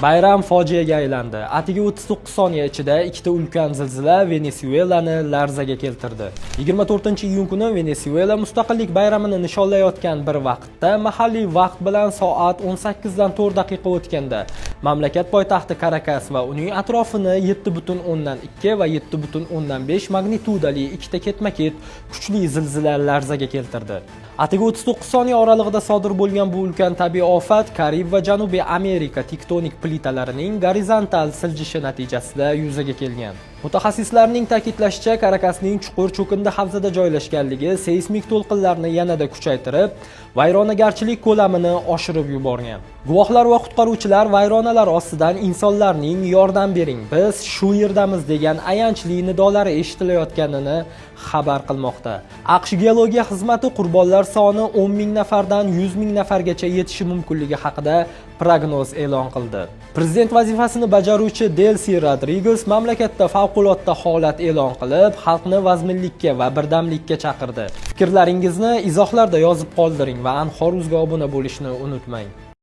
Bayram fojiaga aylandi. Atigi 39 soniya ichida ikkita ulkan zilzila Venesuelani larzaga keltirdi. 24-iyun kuni Venesuela mustaqillik bayramini nishonlayotgan bir vaqtda, mahalliy vaqt bilan soat 18 dan 4 daqiqa o'tganda, mamlakat poytaxti Karakas va uning atrofini 7.2 va 7.5 magnitudali ikkita ketma-ket kuchli zilzila larzaga keltirdi. Atigi 39 soniya oralig'ida sodir bo'lgan bu ulkan tabiiy ofat Karib va Janubiy Amerika tektonik plitalarining gorizontal siljishi natijasida yuzaga kelgan. Mutaxassislarning ta'kidlashicha, Karakasning chuqur cho'kindi havzada joylashganligi seysmik to'lqinlarni yanada kuchaytirib, vayronagarchilik ko'lamini oshirib yuborgan. Guvohlar va qutqaruvchilar vayronalar ostidan insonlarning "Yordam bering, biz shu yerdamiz" degan ayanchli nidolari eshitilayotganini xabar qilmoqda. AQSh geologiya xizmati qurbonlar soni 10 ming nafardan 100 ming nafargacha yetishi mumkinligi haqida prognoz e'lon qildi. Prezident vazifasini bajaruvchi Delsi Rodriges mamlakatda favqulodda holat e'lon qilib, xalqni vazminlikka va birdamlikka chaqirdi. Fikrlaringizni izohlarda yozib qoldiring va Anhor.uzga obuna bo'lishni unutmang.